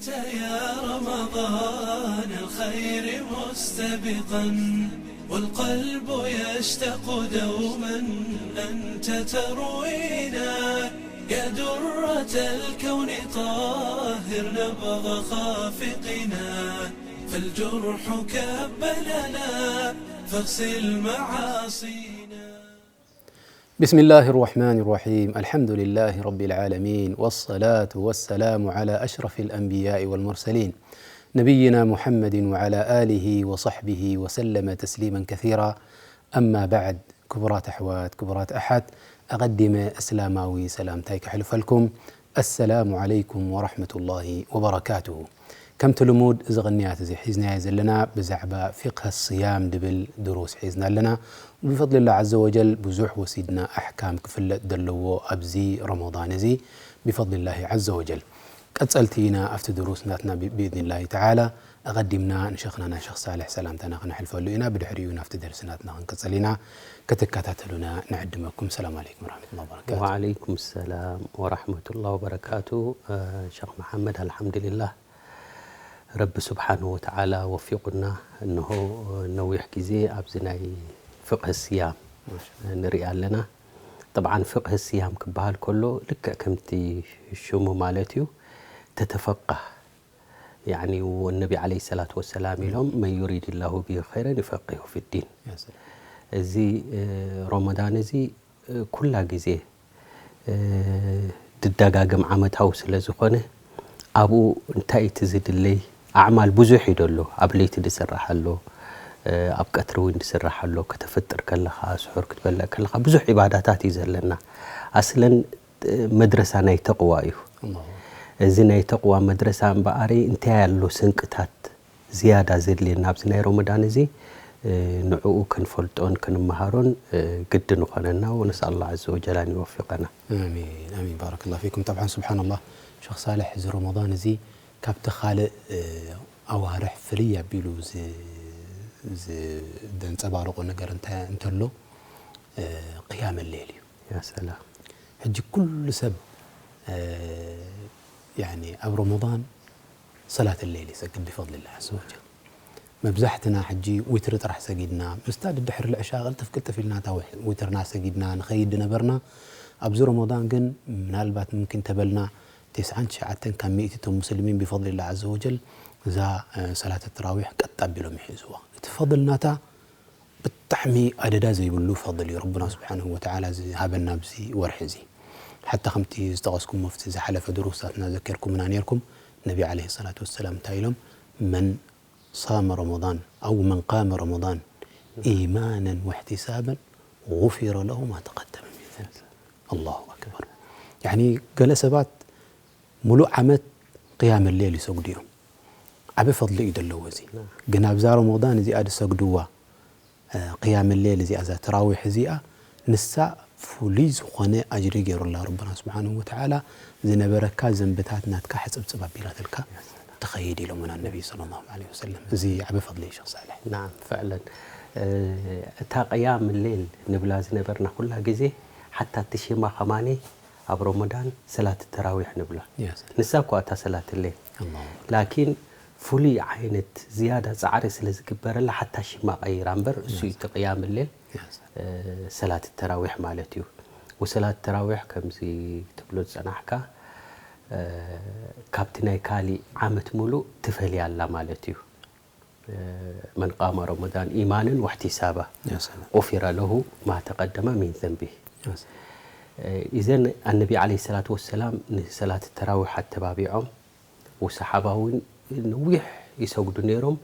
يا رمضان الخير مستبقا، والقلب يشتاق دوما أنت تروينا. يا درة الكون طهر نبض خافقنا، فالجرح كب لنا فاغسل معاصينا. بسم الله الرحمن الرحيم. الحمد لله رب العالمين، والصلاة والسلام على أشرف الأنبياء والمرسلين، نبينا محمد وعلى آله وصحبه وسلم تسليما كثيرا. أما بعد، ክቡራት ኣሕዋት፣ ክቡራት ኣሓት፣ ኣቐዲመ እስላማዊ ሰላምታይ ከሕልፈልኩም። ኣሰላሙ ዓለይኩም ወራሕመቱላሂ ወበረካቱሁ። ከምቲ ልሙድ፣ እዚ ቅንያት እዚ ሒዝናዮ ዘለና ብዛዕባ ፊቅህ ስያም ድብል ድሩስ ሒዝና ኣለና። ብፈድልላህ ዓዘ ወጀል ብዙሕ ወሲድና ኣሕካም ክፍለጥ ዘለዎ ኣብዚ ረመዳን እዚ ብፈድልላሂ ዓዘ ወጀል። ቀጸልቲ ኢና ኣብቲ ድሩስ ናትና ብ-፣ ብኢዝኒላሂ ተዓላ። ኣቐዲምና ንሸኽናና ሸኽ ሳልሕ ሰላምታና ክነሕልፈሉ ኢና። ብድሕሪኡ ናብቲ ደርሲ ናትና ክንቅጽል ኢና። ክትከታተሉና ንዕድመኩም። ሰላም ዓለይኩም ወራሕመቱላሂ ወበረካቱ። ወዓለይኩም ሰላም ወራሕመቱላሂ ወበረካቱ። እ፣ ሸኽ መሓመድ፣ ኣልሓምዱሊላህ። ረቢ ስብሓንሁ ወተዓላ ወፊቑና፣ እንሆ ነዊሕ ግዜ ኣብዚ ናይ ፍቕህ ስያም ንርኢ ኣለና። ጠብዓን ፍቕህ ስያም ክበሃል ከሎ ልክዕ ከምቲ ሽሙ ማለት እዩ፣ ተተፈቃህ። ያዕኒ ወነቢ ዓለይሂ ሰላቱ ወሰላም ኢሎም፣ "መን ዩሪድ ላሁ ቢሂ ኸይረን ዩፈቂሁ ፊዲን።" ያ ሰላም። እዚ፣ እ፣ ረመዳን እዚ፣ እ፣ ኩላ ግዜ፣ እ፣ ድደጋገም ዓመታዊ ስለ ዝኾነ፣ ኣብኡ እንታይ እቲ ዝድለይ ኣዕማል ብዙሕ እዩ ደሎ። ኣብ ለይቲ ድስራሕ ኣሎ፣ እ፣ ኣብ ቀትሪ እውን ድስራሕ ኣሎ። ከተፍጥር ከለኻ፣ ስሑር ክትበልዕ ከለኻ፣ ብዙሕ ዒባዳታት እዩ ዘለና። ኣስለን መድረሳ ናይ ተቕዋ እዩ። ኣላሁ። እዚ ናይ ተቕዋ መድረሳ እምበኣሪ እንታይ ኣሎ ስንቅታት ዝያዳ ዘድልየና ኣብዚ ናይ ረመዳን እዚ፣ እ፣ ንዕኡ ክንፈልጦን ክንመሃሮን፣ እ፣ ግድን ይኾነና። ወነስኣል ኣላህ ዓዘ ወጀል ኣን ይወፊቀና። ኣሚን፣ ኣሚን። ባረከላሁ ፊኩም። ጠብዓን ስብሓንላህ ሸኽ ሳልሕ፣ እዚ ረመዳን እዚ ካብቲ ካልእ፣ እ፣ ኣዋርሕ ፍልይ ኣቢሉ ዝ-፣ ዝ-፣ ዘንጸባርቖ ነገር እንተ-፣ እንተሎ፣ እ፣ ቅያም ሌል እዩ። ያ ሰላም። ሕጂ ኩሉ ሰብ፣ እ፣ ያኒ ኣብ ረመዳን ሰላት ሌል ይሰግድ ብፈድልላህ ዓዘ ወጀል። መብዛሕትና ሕጂ ዊትሪ ጥራሕ ሰጊድና፣ ምስታ ድድሕሪ ልዕሻ ቅልጥፍ ቅልጥፍ ኢልና እታ ዊሕ-፣ ዊትርና ሰጊድና ንኸይድ ነበርና። ኣብዚ ረመዳን ግን ምናልባት ምምኪን ተበልና፣ ተስዓን ትሽዓተን ካብ ሚእቲ እቶም ሙስሊሚን ብፈድልላህ ዓዘ ወጀል እዛ፣ እ፣ ሰላት ተራዊሕ ቀጥ ኣቢሎም ይሕዝዋ። እቲ ፈድል ናታ ብጣዕሚ ኣደዳ ዘይብሉ ፈድል እዩ ረቡና ስብሓንሁ ወተዓላ ዝሃበና ኣብዚ ወርሒ እዚ። ሓታ ከምቲ ዝጠቐስኩሞ ኣብቲ ዝሓለፈ ድሩሳትና ዘኪርኩምና ነይርኩም፣ ነቢ ዓለይሂ ሰላቱ ወሰላም እንታይ ኢሎም? "መን ሳመ ረመዳን ኣው መን ቃመ ረመዳን ኢማናን ወሕቲሳባን ጉፊረ ለሁ ማ ተቀደመ ሚን ዘንቢ።" ኣላሁ ኣክበር። ያኒ ገለ ሰባት ሙሉእ ዓመት ቅያም ሌል ይሰግዱ እዮም። ዓቢ ፈድሊ እዩ ዘለዎ እዚ። ግን ኣብዛ ረመዳን እዚኣ ዝሰግድዋ፣ እ፣ ቅያም ሌል እዚኣ፣ እዛ ተራዊሕ እዚኣ፣ ንሳ ፍሉይ ዝኾነ ኣጅሪ ገይሩላ ረብና ስብሓንሁ ወተዓላ። ዝነበረካ ዘንብታት ናትካ ሕጽብጽብ ኣቢላትልካ ትኸይድ ኢሎምና ነቢ ሰለላሁ ዐለይሂ ወሰለም። እዚ ዓቢ ፈድሊ እዩ ሸኽ ሳልሕ። ናዓም፣ ፍዕለን። እ፣ እታ ቅያም ሌል ንብላ ዝነበርና ኩላ ግዜ፣ ሓታ እቲ ሽማ ከማኒ ኣብ ረመዳን ሰላት ተራዊሕ ንብላ። ያ ሰላም። ንሳ እኳ እታ ሰላት ሌል። ኣላሁ ኣክበር። ላኪን ፍሉይ ዓይነት ዝያዳ ጻዕሪ ስለ ዝግበረላ ሓታ ሽማ ቀይራ እምበር እሱ ያ እዩ እቲ ቅያም ሌል፣ ያ ሰላም። እ፣ ሰላት ተራዊሕ ማለት እዩ። ወሰላት ተራዊሕ ከምዚ ትብሎ ዝጸናሕካ፣ እ፣ ካብቲ ናይ ካሊእ ዓመት ሙሉእ ትፈልያ ኣላ ማለት እዩ። መን ቃመ ረመዳን ኢማንን ወሕቲሳባ ያ ሰላም። ጉፊረ ለሁ ማ ተቀደመ ሚን ዘንቢህ። ያ ሰላም። ኢዘን ኣነቢ ዓለይሂ ሰላቱ ወሰላም ንሰላት ተራዊሕ ኣተባቢዖም፣ ወሰሓባ እውን ነዊሕ ይሰግዱ ነይሮም።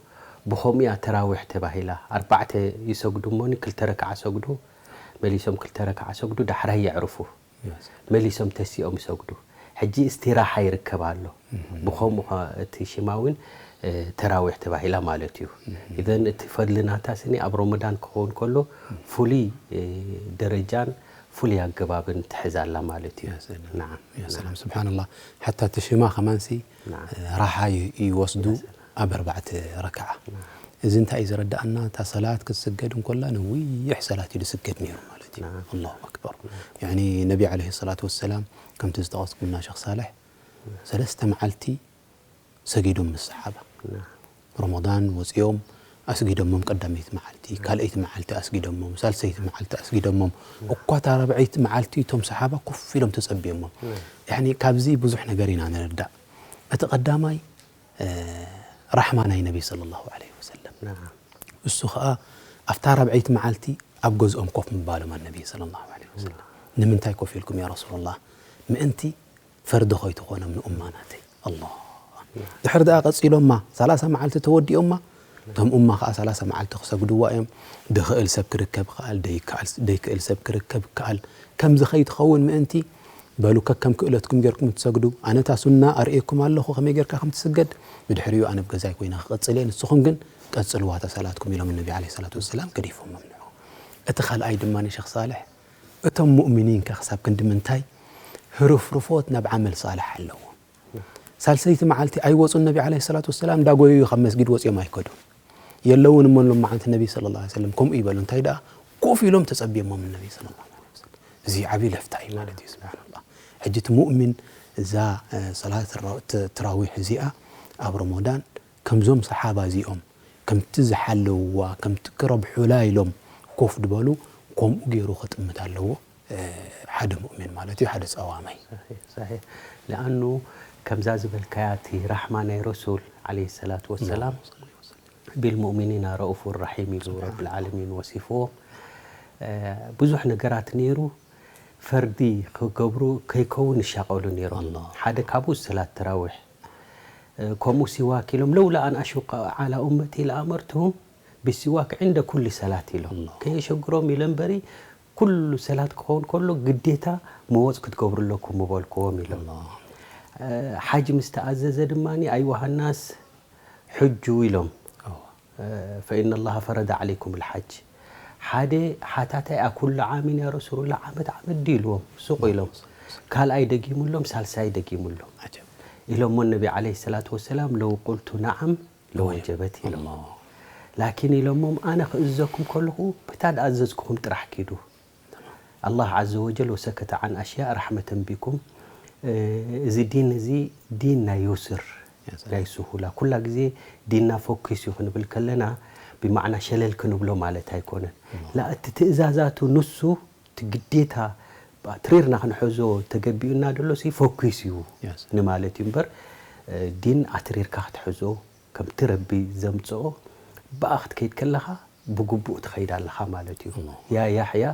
ብኸምኡ እያ ተራዊሕ ተባሂላ። ኣርባዕተ ይሰግዱ እሞኒ፣ ክልተ ረክዓ ሰግዱ፣ መሊሶም ክልተ ረክዓ ሰግዱ፣ ዳሕራይ የዕርፉ። መሊሶም ተሲኦም ይሰግዱ። ሕጂ እስቲራሓ ይርከብ ኣሎ። እህ። ብኸምኡ ኸ-፣ እቲ ሽማ እውን፣ እ፣ ተራዊሕ ተባሂላ ማለት እዩ። እህ። ኢዘን እቲ ፈድሊ ናታ ስኒ ኣብ ረመዳን ክኸውን ከሎ ፍሉይ፣ እ፣ ደረጃን ፍሉይ ኣገባብን ትሕዝ ኣላ ማለት እዩ። ያ ሰላም። ናዓም። ያ ሰላም። ስብሓንላህ። ሓታ እቲ ሽማ ከማንሲ፣ ናዓም። እ፣ ራሓ ይ-፣ ይወስዱ። ያ ሰላም። ኣብ ኣርባዕተ ረክዓ። ናዓም። እዚ እንታይ እዩ ዘረድኣና? እታ ሰላት ክትስገድ እንኮላ ነዊሕ ሰላት እዩ ዝስገድ ነይሩ ማለት እዩ። ናዓም። ኣላሁ ኣክበር። ናዓም። ያኒ ነቢ ዓለይሂ ሰላቱ ወሰላም ከምቲ ዝጠቐስኩምና ሸኽ ሳልሕ፣ ሰለስተ መዓልቲ ሰጊዶም ምስ ሰሓባ። ረመዳን ወፂኦም ኣስጊደሞም፣ ቀዳመይቲ መዓልቲ፣ ካልኣይቲ መዓልቲ ኣስጊደሞም፣ ሳልሰይቲ መዓልቲ ኣስጊደሞም። እኳ እታ ራብዐይቲ መዓልቲ እቶም ሰሓባ ኮፍ ኢሎም ተፀቢዮሞም። ያኒ ካብዚ ብዙሕ ነገር ኢና ንርዳእ። እቲ ቀዳማይ ራሕማ ናይ ነቢ ሰለላሁ ዐለይሂ ወሰለም። እሱ ኸዓ ኣብታ ራብዐይቲ መዓልቲ ኣብ ገዝኦም ኮፍ ምባሎም ኣነቢ ሰለላሁ ዐለይሂ ወሰለም። ንምንታይ ኮፍ ኢልኩም ያ ረሱሉላህ? ምእንቲ ፈርዲ ከይትኾኖም ንኡማ ናተይ። ኣላህ። ድሕሪ ደኣ ቀጺሎማ፣ ሰላሳ መዓልቲ ተወዲኦማ፣ እቶም ኡማ ኸዓ ሰላሳ መዓልቲ ክሰግድዋ እዮም። ድኽእል ሰብ ክርከብ ይኸኣል፣ ደይከኣል፣ ደይክእል ሰብ ክርከብ ይከኣል። ከምዚ ከይትኸውን ምእንቲ፣ በሉ ከከም ክእለትኩም ጌርኩም ትሰግዱ። ኣነ እታ ሱና ኣርእየኩም ኣለኹ ከመይ ጌርካ ከም ትስገድ። ብድሕሪኡ ኣነ ኣብ ገዛይ ኮይነ ክቐጽል እየ፣ ንስኹም ግን ቀጽልዋ እታ ሰላትኩም ኢሎም ነቢ ዓለይሂ ሰላቱ ወሰላም ገዲፎሞም ንዑ። እቲ ካልኣይ ድማ ንሸኽ ሳልሕ፣ እቶም ሙእሚኒን ከ ክሳብ ክንዲ ምንታይ ህርፍርፎት ናብ ዓመል ሳልሕ ኣለዎም? ሳልሰይቲ መዓልቲ ኣይወፁን ነቢ ዓለይሂ ሰላቱ ወሰላም፣ እንዳጎየዩ ካብ መስጊድ ወፂኦም ኣይከዱን። የለውን እሞ ሎም መዓልቲ ነቢ ሰለላሁ ዐለይሂ ወሰለም ከምኡ ይበሉ። እንታይ ደኣ ኮፍ ኢሎም ተፀቢዮሞም ነቢ ሰለላሁ ዐለይሂ ወሰለም። እዚ ዓብዪ ለፍታ እዩ ማለት እዩ። ስብሓንላህ። ሕጂ እቲ ሙእሚን እዛ፣ እ፣ ሰላት ራ-፣ ት-፣ ትራዊሕ እዚኣ ኣብ ረመዳን ከምዞም ሰሓባ እዚኦም ከምቲ ዝሓለውዋ፣ ከምቲ ክረብሑላ ኢሎም ኮፍ ድበሉ፣ ከምኡ ገይሩ ከጥምት ኣለዎ፣ እ፣ ሓደ ሙእሚን ማለት እዩ፣ ሓደ ጸዋማይ። ሰሒሕ፣ ሰሒሕ። ለኣኑ ከምዛ ዝበልካያ እቲ ራሕማ ናይ ረሱል ዓለይሂ ሰላቱ ወሰላም፣ ቢልሙእሚኒና ረኡፉ ረሒም ኢሉ ረብል ዓለሚን ወሲፍዎ። እ፣ ብዙሕ ነገራት ነይሩ፣ ፈርዲ ክገብሩ ከይከውን ይሻቐሉ ነይሮም። ኣላህ። ሓደ ካብኡ ሰላት ተራዊሕ። እ፣ ከምኡ ሲዋክ ኢሎም፣ "ለውላ ኣን ኣሹቀ ዓላ ኡመቲ ለኣመርቱሁም ቢሲዋክ ዕንደ ኩሊ ሰላት" ኢሎም። ኣላህ። ከየሸግሮም ኢለ እምበሪ፣ ኩሉ ሰላት ክኸውን ከሎ ግዴታ መወፅ ክትገብሩ ኣለኩም ምበልክዎም ኢሎም። ኣላህ። እ፣ ሓጅ ምስ ተኣዘዘ ድማ፣ "ኣዩሃ ናስ፣ ሕጁ" ኢሎም። ኣዋ። እ፣ "ፈኢነ ላሃ ፈረደ ዓለይኩም ልሓጅ." ሓደ ሓታታይ፣ "ኣኩሉ ዓሚን ያ ረሱሉላህ፣ ዓመት ዓመት ድዩ?" ኢልዎም። ሱቕ ኢሎም። ካልኣይ ደጊሙሎም፣ ሳልሳይ ደጊሙሎም። ዓጀብ። ኢሎሞ ነቢ ዓለይሂ ሰላቱ ወሰላም፣ "ለው ቁልቱ ነዓም ለወጀበት" ኢሎም። ኣላህ። ላኪን ኢሎሞም፣ "ኣነ ክእዘኩም ከለኹ፣ በታ ድኣዘዝኩኹም ጥራሕ ኪዱ። ኣላህ ዓዘ ወጀል ወሰከተ ዓን ኣሽያእ ረሕመተን ቢኩም። እ፣ እዚ ዲን እዚ ዲን ናይ ዩስር፣ ያ ሰላም። ናይ ስሁላ። ኩላ ግዜ ዲንና ፎኪስ እዩ ክንብል ከለና፣ ብማዕና ሸለል ክንብሎ ማለት ኣይኮነን። ኣላህ። ላ፣ እቲ ትእዛዛቱ ንሱ፣ እቲ ግዴታ፣ ኣትሪርና ክንሕዞ ተገቢኡና ደሎ ሲ ፎኪስ እዩ ያ ሰላም። ንማለት እዩ እምበር፣ እ፣ ዲን ኣትሪርካ ክትሕዞ፣ ከምቲ ረቢ ዘምጽኦ፣ ብኣ ክትከይድ ከለኻ፣ ብግቡእ ትኸይድ ኣለኻ ማለት እዩ። ኣላሁ። "ያ ያሕያ፣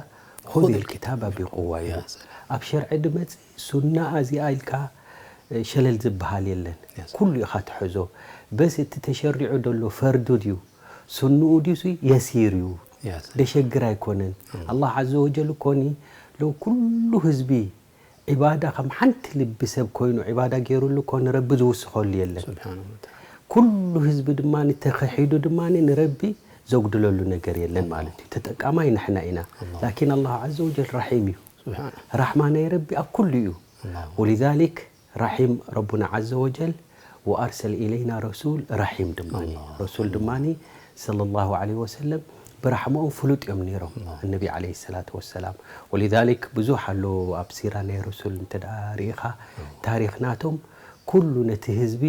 ኹዝ ኹዝ ልኪታባ ቢቁዋ" ኢሉ። ያ ሰላም። ኣብ ሸርዒ ድመጽእ ሱና እዚኣ ኢልካ፣ እ፣ ሸለል ዝበሃል የለን። ያ ሰላም። ኩሉ ኢኻ ትሕዞ። በስ እቲ ተሸሪዑ ደሎ ፈርዱ ድዩ? ሱንኡ ድዩሲ የሲር እዩ። ያ ሰላም። ደሸግር ኣይኮነን። ኣላህ። ኣላህ ዓዘ ወጀል እኮኒ ለው ኩሉ ህዝቢ ዒባዳ ከም ሓንቲ ልቢ ሰብ ኮይኑ ዒባዳ ገይሩሉ እኮ ንረቢ ዝውስኸሉ የለን። ስብሓነሁ ወተዓላ። ኩሉ ህዝቢ ድማ ተኸሒዱ ድማ ንረቢ ዘጉድለሉ ነገር የለን ኣላሁ። ማለት እዩ። ተጠቃማይ ንሕና ኢና። ኣላሁ። ላኪን ኣላህ ዓዘ ወጀል ረሒም እዩ። ስብሓነ። ራሕማ ናይ ረቢ ኣብ ኩሉ እዩ። ኣላሁ። ወሊዛሊክ ራሒም ረቡና ዓዘ ወጀል፣ "ወኣርሰል ኢለይና ረሱል ረሒም" ድማ። ኣላሁ። ረሱል ድማ ሰለላሁ ዐለይሂ ወሰለም ብራሕመኦም ፍሉጥ እዮም ነይሮም፣ ኣላሁ። እነቢ ዐለይሂ ሰላቱ ወሰላም። ወሊዛሊክ ብዙሕ ኣሎ ኣብ ሲራ ናይ ረሱል እንተ ደኣ ርኢኻ፣ ኣላሁ። ታሪኽ ናቶም ኩሉ ነቲ ህዝቢ፣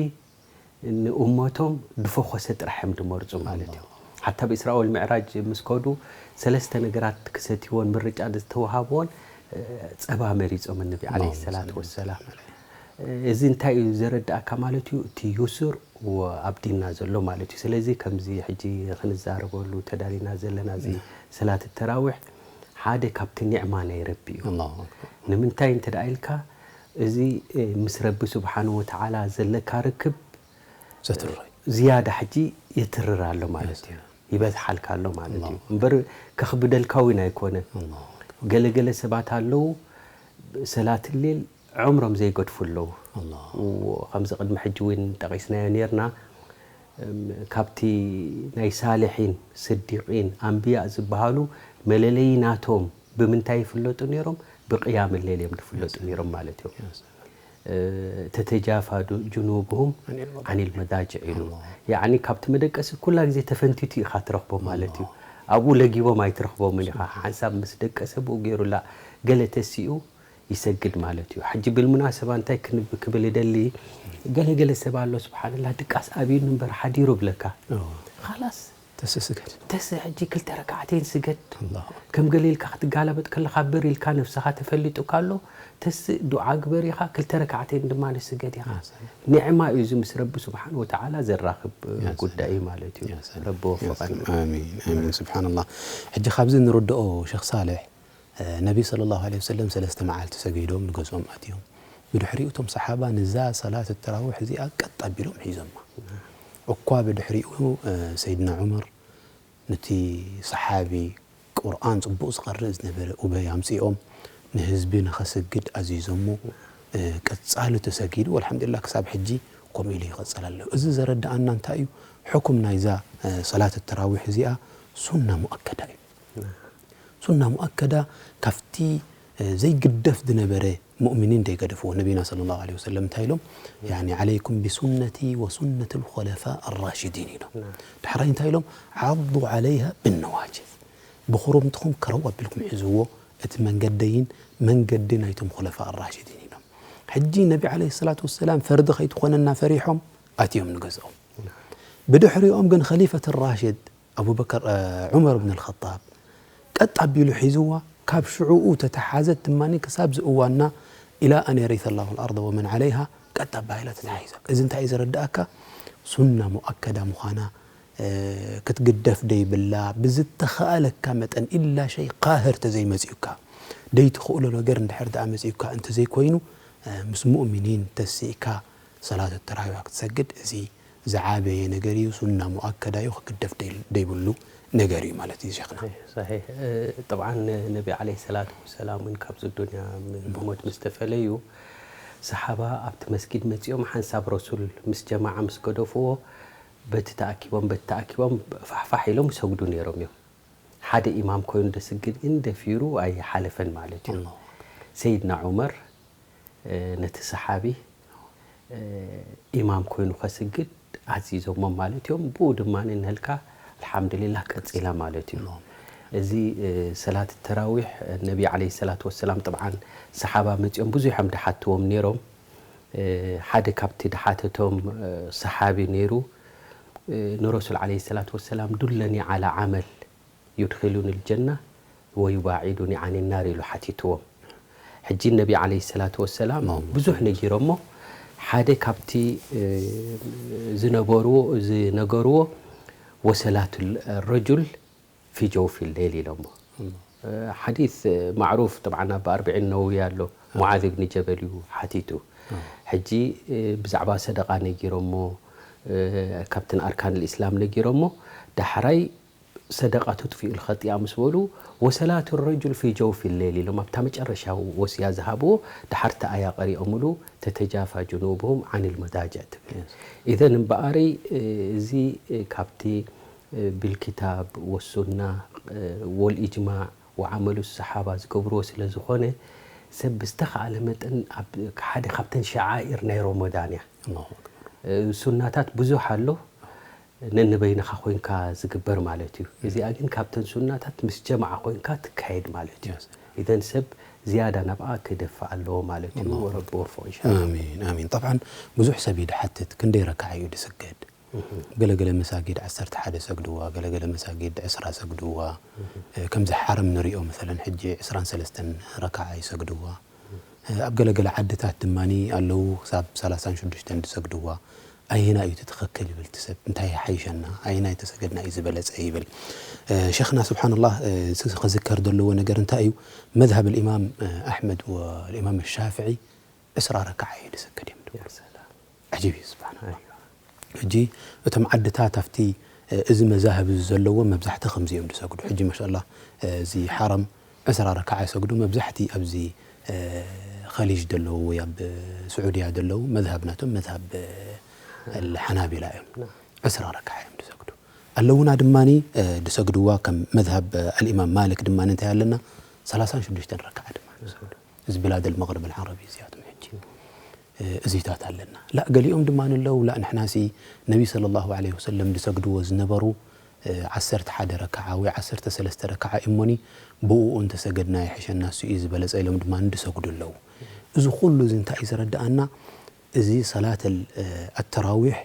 ንእመቶም ድፈኾሰ ጥራሕ እዮም ድመርጹ ማለት እዩ። ኣላሁ። ሓታ ኣብ ኢስራ ወል ምዕራጅ ምስ ከዱ፣ ሰለስተ ነገራት ክሰትይዎን ምርጫ ዝተወሃብዎን፣ እ፣ ጸባ መሪጾም እነቢ ዐለይሂ ኣላሁ ሰላቱ ሰለ ወሰላም። ዐለይሂ። እዚ እንታይ እዩ ዘረድኣካ ማለት እዩ? እቲ ዩሱር ወ-፣ ኣብ ዲንና ዘሎ ማለት እዩ። ስለዚ ከምዚ ሕጂ ክንዛረበሉ ተዳሊና ዘለና እዚ ነ። ሰላት ተራዊሕ ሓደ ካብቲ ኒዕማ ናይ ረቢ እዩ። ኣላሁ ኣክበር። ንምንታይ እንተ ደኣ ኢልካ፣ እዚ፣ እ፣ ምስ ረቢ ስብሓንሁ ወተዓላ ዘለካ ርክብ ዘትርር እዩ። ዝያዳ ሕጂ የትርር ኣሎ ማለት እዩ። ይበዝሓልካ ኣሎ ማለት እዩ። ኣላሁ። እምበር ከኽብደልካ እውን ኣይኮነን። ኣላሁ። ገለ ገለ ሰባት ኣለዉ፣ ሰላት ሌል ዑምሮም ዘይገድፉ ኣለዉ። ኣላሁ። ከምዚ ቅድሚ ሕጂ እውን ጠቒስናዮ ኔርና። እም፣ ካብቲ ናይ ሳልሒን፣ ስዲቂን፣ ኣንብያ ዝበሃሉ መለለዪ ናቶም ብምንታይ ይፍለጡ ኔሮም? ብቅያም ሌል እዮም ዝፍለጡ ኔሮም ማለት እዮም። ያ ሰላም። እ፣ "ተተጃፋ ዱ-፣ ጅኑብሁም ዐኒል መዳጅዕ" ዐኒል መዳጅዕ ኢሉ። ኣላሁ። ያዕኒ ካብቲ መደቀሲ ኩላ ግዜ ተፈንቲቱ ኢኻ ትረኽቦ ማለት እዩ። ኣላሁ። ኣብኡ ለጊቦም ኣይትረኽቦምን ኢኻ። ሓንሳብ ምስ ደቀሰ ብኡ ገይሩላ ገለ ተሲኡ ይሰግድ ማለት እዩ። ሕጂ ብልሙናሰባ እንታይ ክንብ-፣ ክብል እደሊ፣ ገለ ገለ ሰብ ኣሎ፣ ስብሓንላህ፣ ድቃስ ኣብዩኒ እምበር ሓዲሩ ብለካ። ኦ። ኻላስ። ተስእ ስገድ። ተስእ ሕጂ ክልተ ረካዕተይን ስገድ። ኣላሁ ኣክበር። ከም ገለ ኢልካ ክትጋለበጥ ከለኻ ብር ኢልካ ነፍስኻ ተፈሊጡካ ኣሎ። ተስእ ዱዓ ግበር ኢኻ፣ ክልተ ረካዕተይን ድማ ንስገድ ኢኻ። ኣሰ። ኒዕማ እዩ እዚ ምስ ረቢ ስብሓን ወተዓላ ዘራኽብ ያ ጉዳይ ሰላም። ማለት እዩ። ያ ሰላም። ረቢ ያ ወፈቐና። ሰላም። ኣሚን፣ ኣሚን። ስብሓንላህ። ሕጂ ካብዚ ንርድኦ ሸኽ ሳልሕ፣ እ፣ ነቢ ሰለላሁ ዐለይሂ ወሰለም ሰለስተ መዓልቲ ሰጊዶም ንገዝኦም ኣትዮም። ብድሕሪኡ እቶም ሰሓባ ንዛ ሰላት ተራዊሕ እዚኣ ቀጥ ኣቢሎም ሒዞማ። እኳ ብድሕሪኡ፣ እ፣ ሰይድና ዑመር ነቲ ሰሓቢ ቁርኣን ጽቡቕ ዝቐርእ ዝነበረ ኡበይ ኣምጺኦም ንህዝቢ ንኸስግድ ኣዚዞሞ፣ እ፣ ቀጻሊ ተሰጊዱ። ወልሓምዱሊላህ ክሳብ ሕጂ ከምኡ ኢሉ ይቐጽል ኣሎ። እዚ ዘረድኣና እንታይ እዩ? ሕኩም ናይዛ፣ እ፣ ሰላት ተራዊሕ እዚኣ ሱና ሙኣከዳ እዩ። ሱና ሙኣከዳ ካብቲ፣ እ፣ ዘይግደፍ ዝነበረ ሙእሚኒን ዘይገደፍዎ። ነቢና ሰለላሁ ዐለይሂ ወሰለም እንታይ ኢሎም? ያኒ፣ "ዓለይኩም ቢሱነቲ ወሱነቲ ልኹለፋ ኣራሽዲን" ኢሎም። ናም። ዳሕራይ እንታይ ኢሎም? "ዓዱ ዓለይሃ ብነዋጅዝ" ብኹርምትኹም ከረው ኣቢልኩም ሒዝዎ፣ እቲ መንገደይን መንገዲ ናይቶም ኹለፋ ኣራሽዲን ኢሎም። ሕጂ ነቢ ዐለይሂ ሰላቱ ወሰላም ፈርዲ ከይትኾነና ፈሪሖም ኣትዮም ንገዝኦም። ብድሕሪኦም ግን ኸሊፈት ራሽድ ኣቡበከር፣ እ፣ ዑመር ብን ኣልኸጣብ ቀጥ ኣቢሉ ሒዝዋ፣ ካብ ሽዑኡ ተተሓዘት ድማ ክሳብ ዝእዋና፣ ኢላ ኣን የሪሰ ላሁ ልኣርض ወመን ዓለይሃ፣ ቀጥ ኣባሂላ ተተሓሒዛ። እዚ እንታይ እዩ ዘረድኣካ? ሱና ሙኣከዳ ምዃና፣ እ፣ ክትግደፍ ደይብላ፣ ብዝተኸኣለካ መጠን፣ ኢላ ሸይ ቃህር ተዘይመጺኡካ፣ ደይትኽእሎ ነገር እንድሕር ደኣ መጺኡካ እንተዘይኮይኑ፣ እ፣ ምስ ሙእሚኒን ተሲእካ ሰላት ተራዊሕ ክትሰግድ፣ እዚ ዝዓበየ ነገር እዩ፣ ሱና ሙኣከዳ እዩ፣ ክግደፍ ደይ-፣ ደይብሉ ነገር እዩ ማለት እዩ ሸኽና። ሰሒሕ፣ ሰሒሕ። እ፣ ጠብዓን ነቢ ዓለይሂ ሰላቱ ወሰላም እውን ካብዚ ዱንያ ም-፣ ብሞት ምስ ተፈለዩ፣ ሰሓባ ኣብቲ መስጊድ መጺኦም ሓንሳብ ረሱል ምስ ጀማዓ ምስ ገደፍዎ፣ በቲ ተኣኪቦም፣ በቲ ተኣኪቦም ፋሕፋሕ ኢሎም ይሰግዱ ነይሮም እዮም። ሓደ ኢማም ኮይኑ ደስግድ ግን ደፊሩ ኣይሓለፈን ማለት እዩ። ኣላሁ ኣክበር። ሰይድና ዑመር፣ እ፣ ነቲ ሰሓቢ፣ እ፣ ኢማም ኮይኑ ከስግድ ኣዚዞሞ ማለት እዮም። ብኡ ድማ ንህልካ ኣልሓምዱሊላህ ቀጺላ ማለት እዩ። ኣላሁ። እዚ፣ እ፣ ሰላት ተራዊሕ፣ እ፣ ነቢ ዓለይሂ ሰላቱ ወሰላም፣ ጥብዓን ሰሓባ መጺኦም ብዙሕ እዮም ድሓትዎም ነይሮም። እ፣ ሓደ ካብቲ ድሓተቶም፣ እ፣ ሰሓቢ ነይሩ። እ፣ ንረሱል ዓለይሂ ሰላቱ ወሰላም፣ "ዱለኒ ዓላ ዓመል ዩድኺሉኒ ልጀና ወዩባዒዱኒ ዓኒ ናር" ኢሉ ሓቲትዎም። ሕጂ ነቢ ዓለይሂ ሰላቱ ወሰላም ኣላሁመ ብዙሕ ሰሊ። ነጊሮሞ፣ ሓደ ካብቲ፣ እ፣ ዝነበርዎ፣ ዝነገርዎ፣ "ወሰላቱ ረጁል ፊ ጀውፊ ሌል" ኢሎሞ። ኣላሁ። እ፣ ሓዲስ፣ እ፣ ማዕሩፍ፣ ጠብዓን ኣብ ኣርብዒን ነወዊ ኣሎ፣ ኣላሁ። ሙዓዝ ብኒ ጀበል እዩ ሓቲቱ። ኣላሁ። ሕጂ፣ እ፣ ብዛዕባ ሰደቓ ነጊሮሞ፣ እ፣ ካብተን ኣርካን ልእስላም ነጊሮሞ፣ ዳሕራይ ሰደቃ ቱጥፊኡ ልኸጢኣ ምስ በሉ፣ "ወሰላቱ ረጁል ፊ ጀውፊ ሌል" ኢሎም ኣብታ መጨረሻ ወስያ ዝሃብዎ፣ ድሓር እቲ ኣያ ቀሪኦምሉ፣ "ተተጃፋ ጅኑብሁም ዓኒል መዳጅዕ" ትብል። የስ። ኢዘን እምበኣረይ፣ እ፣ እዚ፣ እ፣ ካብቲ፣ እ፣ ብልኪታብ ወሱና፣ እ፣ ወልኢጅማዕ ወዓመሉ ሰሓባ ዝገብርዎ ስለ ዝኾነ፣ ሰብ ብዝተኻእለ መጠን ኣብ ሓደ ካብተን ሸዓኢር ናይ ሮሞዳን እያ። ኣላሁ ኣክበር። እ፣ ሱናታት ብዙሕ ኣሎ። ነንበይንኻ ኮይንካ ዝግበር ማለት እዩ። እዚኣ ግን ካብተን ሱናታት ምስ ጀማዓ ኮይንካ ትካየድ ማለት እዩ። የስ። ኢዘን ሰብ ዝያዳ ናብኣ ክደፍእ ኣለዎ ማለት እዩ። ኣላሁ። ወረቢ ወፍቕ ኢንሻላህ። ኣሚን፣ ኣሚን። ጠብዓን ብዙሕ ሰብ እዩ ድሓትት፣ ክንደይ ረክዓ እዩ ድስገድ? እህ። ገለገለ መሳጊድ ዓሰርተ ሓደ ሰግድዋ፣ ገለገለ መሳጊድ ዕስራ ሰግድዋ። እህ። እ፣ ከምዚ ሓረም ንሪኦ መሰለን ሕጂ ዕስራን ሰለስተን ረክዓ ይሰግድዋ። ኣብ ገለገለ ዓድታት ድማኒ ኣለዉ ክሳብ ሰላሳን ሽዱሽተን ዝሰግድዋ። ኣየናይ እዩ እቲ ትኽክል ይብል እቲ ሰብ፣ እንታይ ይሓይሸና፣ ኣየናይ ተሰገድና እዩ ዝበለጸ ይብል። እ፣ ሸኽና ስብሓንላህ፣ እ፣ እዚ ክዝከር ዘለዎ ነገር እንታይ እዩ? መዝሃብ ልኢማም፣ እ፣ ኣሕመድ ወልኢማም ሻፍዒ ዕስራ ረካዓ እዩ ዝሰግድ እዮም። ያ ሰላም። ዓጂብ እዩ ስብሓንላህ። ኣይዋ። ሕጂ እቶም ዓድታት ኣብቲ፣ እ፣ እዚ መዛህብ እዚ ዘለዎ መብዛሕቲ ከምዚ እዮም ዝሰግዱ። ሕጂ ማሻላ፣ እ፣ እዚ ሓረም ዕስራ ረካዓ ይሰግዱ፣ መብዛሕቲ ኣብዚ፣ እ፣ ኸሊጅ ዘለዉ ወይ ኣብ ስዑድያ ዘለዉ መዝሃብ ናቶም መዝሃብ፣ እ፣ ኣልሓናቢላ እዮም። ና። ዕስራ ረካዓ እዮም ዝሰግዱ። ኣለዉና ድማኒ፣ እ፣ ዝሰግድዋ ከም መዝሃብ፣ እ፣ ኣልኢማም ማልክ ድማኒ እንታይ ኣለና? ሰላሳን ሽዱሽተን ረካዓ ድማ ዝሰግዱ። እዚ ብላድ ኣልመግሪብ ኣልዓረቢ እዚኣቶም ሕጂ፣ እ፣ እዚታት ኣለና። ላእ ገሊኦም ድማ ንለው፣ ላእ ንሕናሲ ነቢ ሰለላሁ ዐለይሂ ወሰለም ዝሰግድዎ ዝነበሩ እ፣ ዓሰርተ ሓደ ረክዓ ወይ ዓሰርተ ሰለስተ ረክዓ እሞኒ ብኡ እንተሰገድና ይሕሸና፣ እሱ እዩ ዝበለጸ ኢሎም ድማ እንድሰግዱ ኣለዉ። እዚ ኩሉ እዚ እንታይ እዩ ዘረድኣና? እዚ ሰላት እ፣ ኣተራዊሕ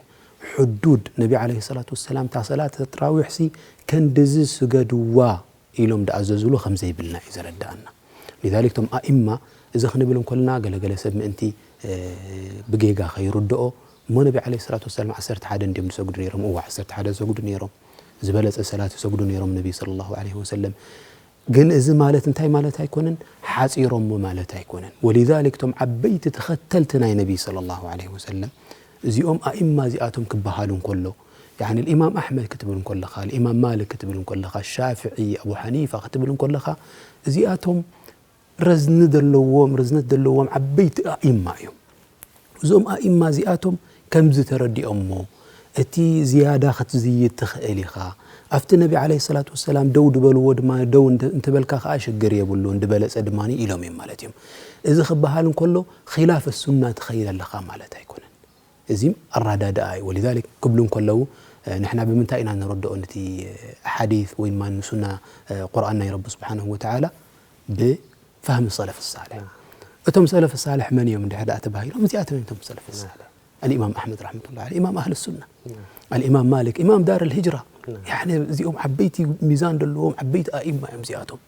ሕዱድ ነቢ ዓለይሂ ሰላቱ ወሰላም እታ ሰላት ተራዊሕ ሲ ከንድዚ ስገድዋ ኢሎም ድኣዘዙሉ ከም ዘይብልና እዩ ዘረድኣና። ሊዛሊክ እቶም ኣኢማ እዚ ክንብል እንኮልና ገለገለ ሰብ ምእንቲ እ፣ ብጌጋ ከይርድኦ እሞ ነቢ ዓለይሂ ሰላቱ ወሰላም ዓሰርተ ሓደ እንድዮም ዝሰግዱ ነይሮም። እዋ ዓሰርተ ሓደ ዝሰግዱ ነይሮም። ዝበለጸ ሰላት ይሰግዱ ነይሮም ነቢ ሰለላሁ ዐለይሂ ወሰለም። ግን እዚ ማለት እንታይ ማለት ኣይኮነን፣ ሓጺሮሞ ማለት ኣይኮነን። ወሊዛሊክ እቶም ዓበይቲ ተኸተልቲ ናይ ነቢ ሰለላሁ ዐለይሂ ወሰለም እዚኦም ኣኢማ እዚኣቶም ክበሃሉ እንከሎ፣ ያኒ ኢማም ኣሕመድ ክትብል እንከለኻ፣ ኢማም ማሊክ ክትብል እንከለኻ፣ ሻፍዒ፣ ኣቡ ሓኒፋ ክትብል እንከለኻ፣ እዚኣቶም ረዝኒ ዘለዎም፣ ርዝነት ዘለዎም ዓበይቲ ኣኢማ እዮም። እዞም ኣኢማ እዚኣቶም ከምዚ ተረዲኦሞ፣ እቲ ዝያዳ ክትዝይድ ትኽእል ኢኻ፣ ኣብቲ ነቢ ዓለይሂ ሰላቱ ወሰላም ደው ዝበልዎ ድማ ደው እንተ-፣ እንተበልካ ከኣ ሽግር የብሉን፣ ዝበለጸ ድማ ኢሎም እዮም ማለት እዮም። እዚ ክበሃል እንከሎ ኺላፍ ሱና ትኸይድ ኣለኻ ማለት ኣይኮነን። እዚ ኣረዳድኣ እዩ። ወሊዛሊክ ክብሉ እንከለዉ፣ እ፣ ንሕና ብምንታይ ኢና ንረድኦ ነቲ ሓዲስ ወይ ድማ ንሱና፣ እ፣ ቁርኣን ናይ ረቢ ስብሓነሁ ወተዓላ? ብፋህሚ ሰለፍ ሳልሕ። እቶም ሰለፍ ሳልሕ መን እዮም እንድሕር ደኣ ተባሂሎም፣ እዚኣቶም እዮም እቶም ሰለፍ ሳልሕ። ኣልኢማም ኣሕመድ ረሕመቱላህ ዐለይህ፣ ኢማም ኣህል ሱና፣ ኣልኢማም ማሊክ፣ ኢማም ዳር ልሂጅራ። ያኒ እዚኦም ዓበይቲ ሚዛን ዘለዎም ዓበይቲ ኣኢማ እዮም እዚኣቶም።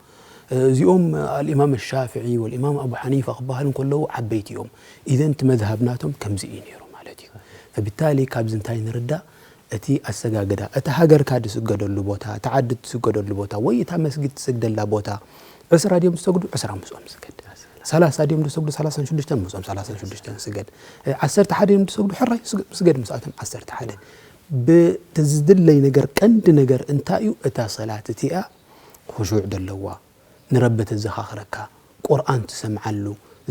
እዚኦም ኣልኢማም ሻፍዒ ወልኢማም ኣቡ ሓኒፋ ክበሃሉ እንከለዉ ዓበይቲ እዮም። ኢዘን እቲ መዝሃብ ናቶም ከምዚ እዩ ነይሩ ማለት እዩ። ፈቢታሊ ካብዚ እንታይ ንርዳእ? እቲ ኣሰጋግዳ፣ እቲ ሃገርካ ዝስገደሉ ቦታ፣ እቲ ዓዲ ትስገደሉ ቦታ፣ ወይ እታ መስጊድ ትስግደላ ቦታ፣ ዕስራ ድዮም ዝሰግዱ፣ ዕስራ ምስኦም ስገድ። ሰላሳ ድዮም ዝሰግዱ፣ ሰላሳን ሽዱሽተን ምስኦም ሰላሳን ሽዱሽተን ስገድ። እ፣ ዓሰርተ ሓደ ድዮም ዝሰግዱ፣ ሕራይ ስገ-፣ ስገድ ምስኣቶም ዓሰርተ ሓደ። ብ-፣ እቲ ዝድለይ ነገር፣ ቀንዲ ነገር እንታይ እዩ? እታ ሰላት እቲኣ ኹሹዕ ዘለዋ፣ ንረቢ ተዘኻኽረካ፣ ቁርኣን ትሰምዓሉ፣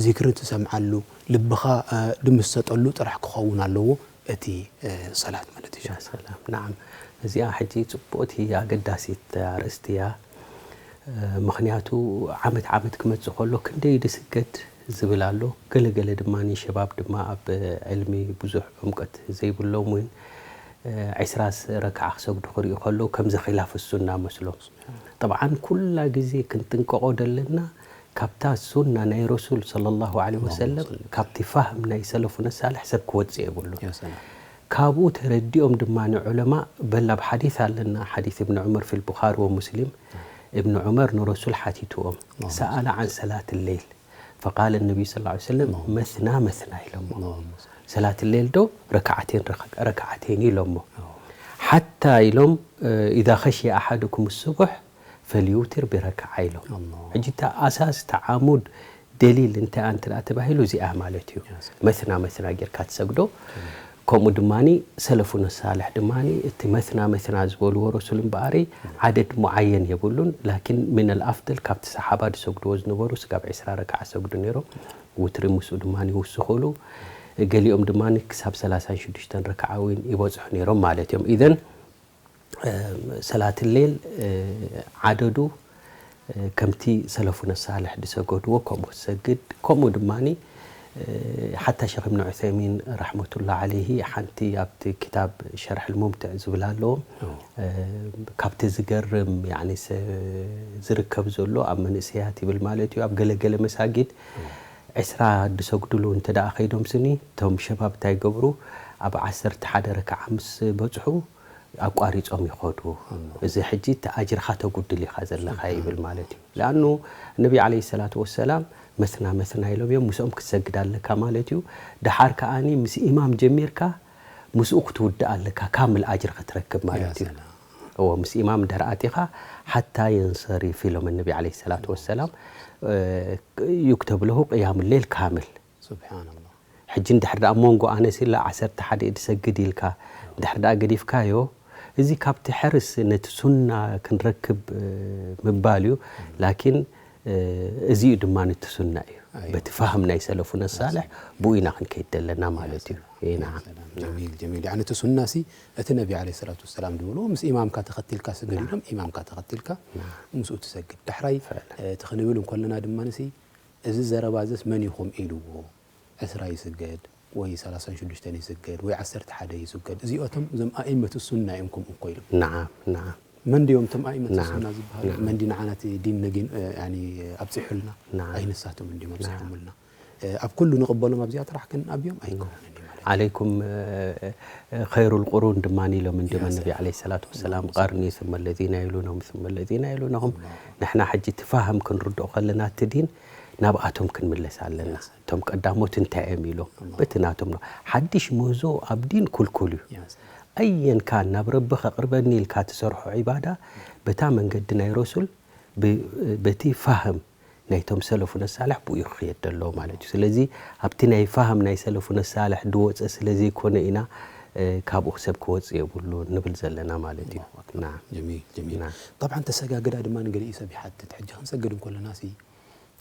ዚክሪ ትሰምዓሉ፣ ልብኻ፣ እ፣ ድምሰጠሉ ጥራሕ ክኸውን ኣለዎ እቲ፣ እ፣ ሰላት ማለት እዩ። ያ ሰላም። ነዓም። እዚኣ ሕጂ ጽቡቕቲ ኣገዳሲት ኣርእስቲ እያ። እ፣ ምኽንያቱ ዓመት ዓመት ክመጽእ ከሎ ክንደይ ድስገድ ዝብል ኣሎ። ገለ ገለ ድማ ሸባብ ድማ ኣብ ዕልሚ ብዙሕ ዕምቀት ዘይብሎም እውን፣ እ፣ ዕስራ ረክዓ ክሰግዱ ክርእዩ ከለዉ ከምዚ ኺላፍ ሱና መስሎም። ጠብዓን ኩላ ግዜ ክንጥንቀቖ ደለና ካብታ ሱና ናይ ረሱል ሰለላሁ ዐለይሂ ወሰለም፣ ካብቲ ፋህም ናይ ሰለፉነ ሳልሕ ሰብ ክወጽእ የብሉን። ያ ሰላም። ካብኡ ተረዲኦም ድማ ንዑለማ፣ በል ኣብ ሓዲስ ኣለና፣ ሓዲስ እብን ዑመር ፊል ቡኻሪ ወሙስሊም፣ እብን ዑመር ንረሱል ሓቲትዎም፣ ሰኣለ ዓን ሰላት ሌይል፣ ፈቃለ ነቢዩ ሰለላሁ ዐለይሂ ወሰለም፣ መትና መትና ኢሎሞ። ሰላት ሌል ዶ ረክዓቴን ረክ-፣ ረክዓቴን ኢሎሞ። ሓታ ኢሎም፣ እ፣ ኢዛ ኸሽየ ኣሓዱኩም ሱቡሕ ፈልዩውትር ቢረክዓ ኢሎም። ኣላሁ። ሕጂ እታ ኣሳስ፣ እታ ዓሙድ ደሊል እንታይ እንተ ደኣ ተባሂሉ እዚኣ ማለት እዩ። መትና መትና ጌርካ ትሰግዶ። ከምኡ ድማኒ ሰለፉነ ሳልሕ ድማኒ እቲ መትና መትና ዝበልዎ ረሱል እምበኣሪ ዓደድ ሙዓየን የብሉን። ላኪን ሚነል ኣፍደል ካብቲ ሰሓባ ዝሰግድዎ ዝነበሩ ስጋብ ዕስራ ረክዓ ሰግዱ ነይሮም። ውትሪ ምስኡ ድማኒ ይውስኹሉ። ገሊኦም ድማኒ ክሳብ ሰላሳን ሽዱሽተን ረክዓ እውን ይበጽሑ ነይሮም ማለት እዮም። ኢዘን እ፣ ሰላት ሌል፣ እ፣ ዓደዱ፣ እ፣ ከምቲ ሰለፉነ ሳልሕ ዝሰገድዎ ከምኡ ክሰግድ፣ ከምኡ ድማኒ፣ እ፣ ሓታ ሸኽ እብን ዑሰይሚን ረሕመቱላህ ዐለይሂ ሓንቲ ኣብቲ ክታብ ሸርሕ ልሙምትዕ ዝብል ኣለዎም። ኦ። እ፣ ካብቲ ዝገርም፣ ያኒ፣ ሰ-፣ ዝርከብ ዘሎ ኣብ መንእሰያት ይብል ማለት እዩ። ኣብ ገለ ገለ መሳጊድ ኦ። ዕስራ ዝሰግድሉ እንተ ደኣ ከይዶም ስኒ፣ እቶም ሸባብ እንታይ ይገብሩ? ኣብ ዓሰርተ ሓደ ረክዓ ምስ በጽሑ፣ ኣቋሪጾም ይኸዱ። ኣላህ። እዚ ሕጂ እቲ ኣጅርኻ ተጉድል ኢኻ ዘለኻ ይብል ማለት እዩ። ለኣኑ ነቢ ዓለይሂ ሰላቱ ወሰላም መስና መስና ኢሎም እዮም፣ ምስኦም ክትሰግድ ኣለካ ማለት እዩ። ደሓር ከኣኒ ምስ ኢማም ጀሚርካ ምስኡ ክትውድእ ኣለካ፣ ካምል ኣጅር ክትረክብ ማለት እዩ። ያ ሰላም። እዎ፣ ምስ ኢማም እንድሕር ኣቲኻ ሓታ የንሰሪፍ ኢሎም ነቢ ዓለይሂ ሰላቱ ወሰላም፣ እ፣ ዩክተብ ለሁ ቅያሙ ሌል ካምል። ሱብሓነላህ። ሕጂ እንድሕር ደኣ መንጎ ኣነስ ኢላ ዓሰርተ ሓደ ድሰግድ ኢልካ እንድሕር ደኣ ገዲፍካዮ፣ እዚ ካብቲ ሕርስ ነቲ ሱና ክንረክብ፣ እ፣ ምባል እዩ። ላኪን፣ እ፣ እዚ እዩ ድማ ነቲ ሱና እዩ። ኣይ። በቲ ፋህም ናይ ሰለፉነ ሳልሕ ብኡ ኢና ክንከይድ ዘለና ማለት እዩ። ያ ሰላም። እ፣ ያ ናዓም። ሰላም። ጀሚል፣ ጀሚል። ያኒ እቲ ሱና ሲ እቲ ነቢ ዓለይሂ ሰላቱ ወሰላም ድብልዎ ምስ ኢማምካ ተኸቲልካ ስገድ ኢሎም፣ ኢማምካ ተኸቲልካ ምስኡ ትሰግድ። ዳሕራይ፣ ፈዕለን። እ፣ እቲ ክንብል እንከለና ድማ ንሲ እዚ ዘረባ እዚስ መን ኢኹም ኢልዎ? ዕስራ ይስገድ፣ ወይ ሰላሳን ሽዱሽተን ይስገድ ወይ ዓሰርተ ሓደ ይስገድ። እዚኦቶም እዞም ኣእመቱ ሱና እዮም ከምኡ እኮ ኢሎም። نعم نعم መን ድዮም እቶም ኣእመቱ نعم ሱና ዝበሃሉ? نعم መን ዲ ንዓና እቲ ዲን ነጊን ያኒ ኣብፂሑልና? نعم ኣይንሳቶም እንዲዮም ኣብፂሖምልና። ኣብ ኩሉ ንቕበሎም ኣብዚኣ ጥራሕ ክንኣብዮም ኣይኮነን እዩ ማለት እዩ። عليكم خير القرون ድማ ኢሎም እንዲዮም يا النبي سلام. عليه الصلاة والسلام قرني ثم الذين يلونهم ثم الذين يلونهم ንሕና ሕጂ እቲ ፋህም ክንርድኦ ከለና እቲ ዲን ናብኣቶም ክንምለስ ኣለና። እቶም ቀዳሞት እንታይ እዮም ኢሎም በቲ ናቶም ነው። ሓድሽ ምህዞ ኣብ ዲን ኩልኩል እዩ። يا سلام. ኣየን ካን ናብ ረቢ ከቕርበኒ ኢልካ ትሰርሖ ዒባዳ በታ መንገዲ ናይ ረሱል ብ- በቲ ፋህም ናይቶም ሰለፉነ ሳልሕ ብኡ ክኽየድ ዘለዎ ማለት እዩ። ስለዚ ኣብቲ ናይ ፋህም ናይ ሰለፉነ ሳልሕ ድወፀ ስለ ዘይኮነ ኢና እ፣ ካብኡ ሰብ ክወፅእ የብሉ ንብል ዘለና ማለት እዩ። ናም ጀሚል ጀሚል ናም طبعا ተሰጋግዳ ድማ ንገሊኡ ሰብ ይሓትት። ሕጂ ክንሰግድ እንከለና ሲ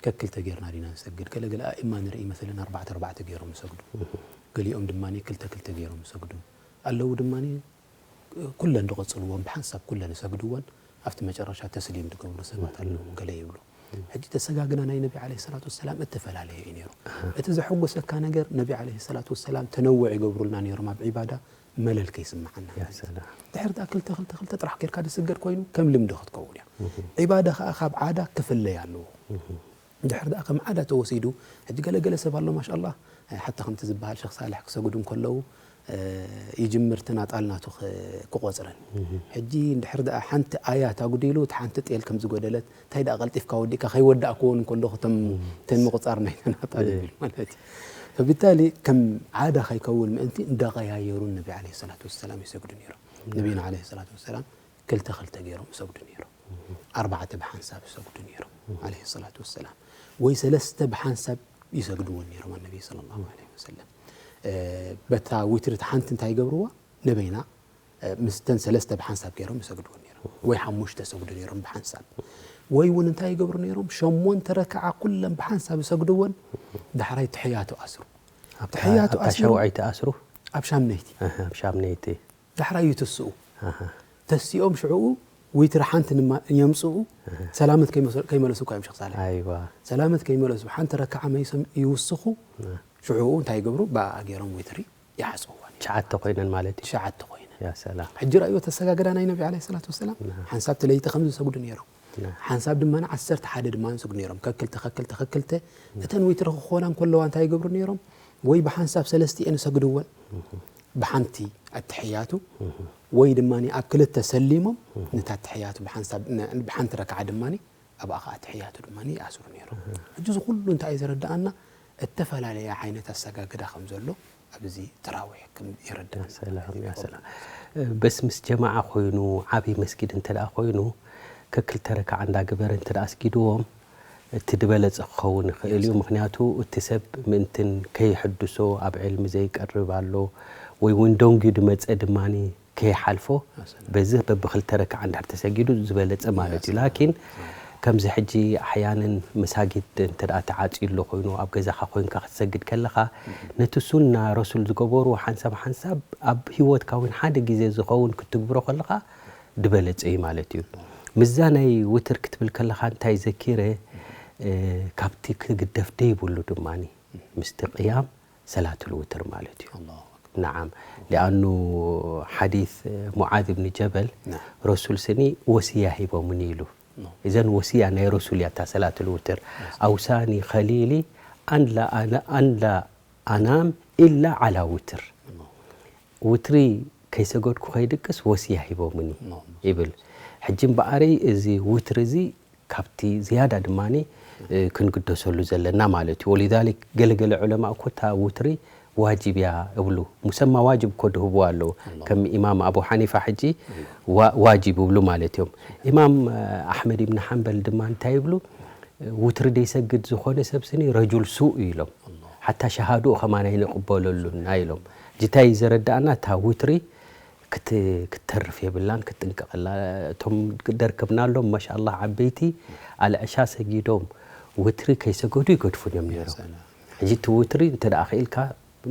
ከክልተ ጌርና ዲና ንሰግድ? ገለገለ ኣእማ ንርኢ መሰለን ኣርባዕተ ኣርባዕተ ገይሮም ይሰግዱ። ገሊኦም ድማ ክልተ ክልተ ገይሮም ይሰግዱ ኣለዉ። ድማ ኩለን ዝቐፅልዎን ብሓንሳብ ኩለን ይሰግድዎን ኣብቲ መጨረሻ ተስሊም ዝገብሩ ሰባት ኣለዉ ገለ ይብሉ። ሕጂ ተሰጋግና ናይ ነቢ ዓለይሂ ሰላቱ ወሰላም እተፈላለየ እዩ ነይሩ። እቲ ዘሐጉሰካ ነገር ነቢ ዓለይሂ ሰላቱ ወሰላም ተነውዕ ይገብሩልና ነይሮም ኣብ ዒባዳ መለል ከይስምዓና ያ ማለት እዩ። ሰላም ድሕር ደኣ ክልተ ክልተ ክልተ ጥራሕ ጌርካ ዝስገድ ኮይኑ ከም ልምዲ ክትከውን እያ። ዒባዳ ከዓ ካብ ዓዳ ክፍለይ ኣለዎ። ድሕር ደኣ ከም ዓዳ ተወሲዱ ሕጂ ገለገለ ሰብ ኣሎ ማሻላ ሓታ ከምቲ ዝበሃል ሸኽ ሳልሕ ክሰግዱ እንከለዉ ይጅምር እቲ ናጣል ናቱ ክቆፅረን። ሕጂ እንድሕር ደኣ ሓንቲ ኣያት ኣጉዲሉ እቲ ሓንቲ ጤል ከም ዝጎደለት እንታይ ደኣ ቀልጢፍካ ወዲእካ ከይወዳእክዎን እንከለኹ ተን ምቁፃር ናይ ተናጣል ይብል ማለት እዩ። فبالتالي ከም ዓዳ ከይከውን ምእንቲ እንዳቀያየሩ ነቢ ዓለይሂ ሰላቱ ወሰላም ይሰግዱ ነይሮም። ነቢና ዓለይሂ ሰላቱ ወሰላም ክልተ ክልተ ገይሮም ይሰግዱ ነይሮም። ኣርባዕተ ብሓንሳብ ይሰግዱ ነይሮም ዓለይሂ ሰላቱ ወሰላም። ወይ ሰለስተ ብሓንሳብ ይሰግድዎ ነይሮም ኣነቢ ሰለላሁ ዐለይሂ ወሰለም። በታ ዊትሪ እታ ሓንቲ እንታይ ይገብርዋ? ነበይና ምስተን ሰለስተ ብሓንሳብ ገይሮም ይሰግድዎ ነይሮም። ወይ ሓሙሽተ ይሰግዱ ነይሮም ብሓንሳብ። ወይ እውን እንታይ ይገብሩ ነይሮም? ሸሞንተ ረክዓ ኩለን ብሓንሳብ ይሰግድዎን ዳሕራይ ትሕያቱ ኣስሩ። ትሕያቱ ኣብታ ኣስሩ ሸውዓይቲ ኣስሩ ኣብ ሻምነይቲ ኣህ፣ ኣብ ሻምነይቲ ዳሕራይ ይትስኡ። ኣህ፣ ተሲኦም ሽዕኡ ዊትሪ ሓንቲ ንማ- የምፅኡ። ሰላመት ከይመሰ- ከይመለሱ እኳ እዮም ሸኽ ሳልሕ። ኣይዋ ሰላመት ከይመለሱ ሓንቲ ረክዓ መይሶም ይውስኹ። ሽዕኡ እንታይ ይገብሩ? ብኣ ገይሮም ዊትሪ ይሓፅዋ። ትሽዓተ ኮይነን ማለት እዩ። ትሽዓተ ኮይነ። ያ ሰላም ሕጂ ረእዮ ተሰጋገዳ ናይ ነቢ ዓለይሂ ሰላቱ ወሰላም ሓንሳብ እቲ ለይቲ ከምዚ ይሰግዱ ነይሮም። ሓንሳብ ድማ ዓሰርተ ሓደ ድማ ይሰግዱ ነይሮም። ከክልተ ከክልተ ከክልተ እተን ዊትሪ ክኾና እንከለዋ እንታይ ይገብሩ ነይሮም? ወይ ብሓንሳብ ሰለስቲኤን ይሰግድወን ብሓንቲ ኣትሕያቱ ወይ ድማ ኣብ ክልተ ሰሊሞም ነታ ኣትሕያቱ ብሓንሳብ ን- ብሓንቲ ረክዓ ድማ ኣብኣ ከዓ ኣትሕያቱ ድማ ይኣስሩ ነይሮም። ሕጂ እዚ ኩሉ እንታይ እዩ ዘረድኣና? እተፈላለየ ዓይነት ኣሰጋግዳ ከም ዘሎ ኣብዚ ተራዊሕ ከም የረድኣና። ሰላም ያ ሰላም በስ ምስ ጀማዓ ኮይኑ ዓብዪ መስጊድ እንተ ደኣ ኮይኑ ከክልተ ረክዓ እንዳገበረ እንተ ደኣ ኣስጊድዎም እቲ ዝበለፀ ክኸውን ይኽእል እዩ። ምክንያቱ እቲ ሰብ ምእንትን ከይሕድሶ ኣብ ዕልሚ ዘይቀርብ ኣሎ ወይ እውን ደንጉዩ ድመፀ ድማ ከይሓልፎ በዚ በብክልተ ረክዓ እንድሕር ተሰጊዱ ዝበለፀ ማለት እዩ። ላኪን ከምዚ ሕጂ ኣሕያንን መሳጊድ እንተ ደኣ ተዓፅዩ ኣሎ ኮይኑ ኣብ ገዛኻ ኮይንካ ክትሰግድ ከለኻ ነቲ ሱና ረሱል ዝገበሩ ሓንሳብ ሓንሳብ ኣብ ህይወትካ እውን ሓደ ግዜ ዝኸውን ክትግብሮ ከለኻ ዝበለፀ እዩ ማለት እዩ። ምስዛ ናይ ውትር ክትብል ከለኻ እንታይ ዘኪረ እ፣ ካብቲ ክግደፍ ደይብሉ ድማ ምስቲ ቅያም ሰላቱል ውትር ማለት እዩ። ኣላሁ ኣክበር። ነዓም ሊኣኑ ሓዲት ሙዓዝ ብኒ ጀበል ናም። ረሱል ስኒ ወስያ ሂቦምኒ ኢሉ። ናም። እዘን ወስያ ናይ ረሱል እያ እታ ሰላቱል ውትር። ኣውሳኒ ከሊሊ ኣንላ ኣና- ኣንላ ኣናም ኢላ ዓላ ውትር። ውትሪ ከይሰገድኩ ከይድቅስ ወስያ ሂቦምኒ ናም። ይብል። ሕጂ እምበኣረይ እዚ ውትሪ እዚ ካብቲ ዝያዳ ድማ ክንግደሰሉ ዘለና ማለት እዩ። ወሊዛሊክ ገለገለ ዑለማ እኮ እታ ውትሪ ዋጅብ እያ እብሉ። ሙሰማ ዋጅብ እኮ ድህብዋ ኣለዉ። ከም ኢማም ኣቡ ሓኒፋ ሕጂ ዋ- ዋጅብ ይብሉ ማለት እዮም። ኢማም ኣሕመድ ኢብን ሓንበል ድማ እንታይ ይብሉ? ውትሪ ደይሰግድ ዝኾነ ሰብ ስኒ ረጁል ሱእ እዩ ኢሎም። ሓታ ሸሃድኡ ከማን ኣይንቕበለሉና ኢሎም። ጅታይ ዘረዳእና እታ ውትሪ ክት- ክትተርፍ የብላን ክትጥንቀቐላ። እቶም ደርከብናሎም ማሻኣላህ ዓበይቲ ኣልዕሻ ሰጊዶም ውትሪ ከይሰገዱ ይገድፉን እዮም ነይሮም። ሰላም። ሕጂ እቲ ውትሪ እንተ ደኣ ክኢልካ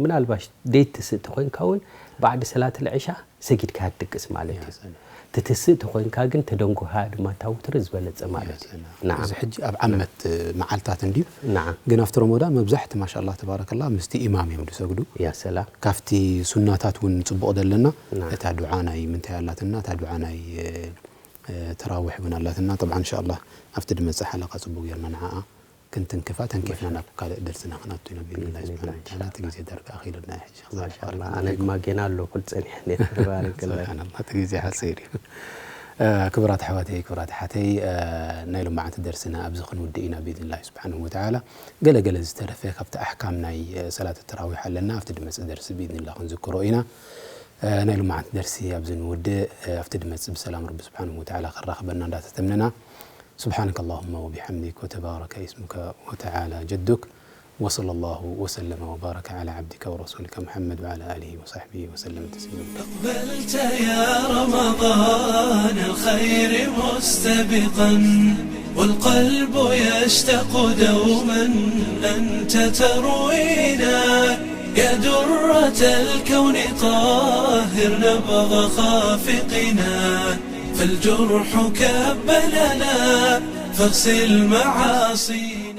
ምናልባሽ ደይትስእ ተኾይንካ እውን ባዕዲ ሰላት ልዕሻ ሰጊድካ ትድቅስ ማለት እዩ። ሰላም። ትትስእ ተኾይንካ ግን ተደንጎኻ ድማ ታውትሪ ዝበለጸ ማለት እዩ። ናዓ። እዚ ሕጂ ኣብ ዓመት መዓልታት እንድዩ። ናዓ። ግን ኣብቲ ረመዳን መብዛሕቲ ማሻኣላህ ተባረከላ ምስቲ ኢማም እዮም ዝሰግዱ። ያ ሰላም። ካብቲ ሱናታት እውን ጽቡቕ ዘለና ናዓ። እታ ዱዓ ናይ ምንታይ ኣላትና፣ እታ ዱዓ ናይ፣ እ፣ እ፣ ተራዊሕ እውን ኣላትና። ጠብዓ እንሻኣላህ ኣብቲ ድመጽእ ሓለቃ ጽቡቕ ጌርና ንዓኣ ክንትንክፋ ተንኪፍና ናብ ካልእ ደርስና ክነቱ ኢና ብኢዝኒላህ ስብሓነ ወተዓላ። እቲ ግዜ ዳርጋ ኣኺሉና እዩ ሕጂ። ማሻኣላህ። ኣነ ድማ ጌና ኣለኹ ጸኒሐ ነይረ። ተባረከላህ። ስብሓንላህ፣ እቲ ግዜ ሓጺር እዩ። እ፣ ክቡራት ኣሕዋተይ፣ ክቡራት ኣሓተይ፣ እ፣ ናይ ሎማዓንቲ ደርስና ኣብዚ ክንውድእ ኢና ብኢዝኒላህ ስብሓንሁ ወተዓላ። ገለ ገለ ዝተረፈ ካብቲ ኣሕካም ናይ፣ እ፣ ሰላት ተራዊሕ ኣለና። ኣብቲ ድመጽእ ደርሲ ብኢዝኒላህ ክንዝክሮ ኢና። እ፣ ናይ ሎማዓንቲ ደርሲ ኣብዚ ንውድእ። እ፣ ኣብቲ ድመጽእ ብሰላም ረቢ ስብሓንሁ ወተዓላ ከራኽበና እንዳተተምነና። سبحانك اللهم وبحمدك وتبارك اسمك وتعالى جدك، وصلى الله وسلم وبارك على عبدك ورسولك محمد وعلى آله وصحبه وسلم تسليما. أقبلت يا رمضان الخير مستبقا، والقلب يشتاق دوما أنت تروينا، يا درة الكون طهر نبض خافقنا، فالجرح كب لنا فاغسل معاصينا.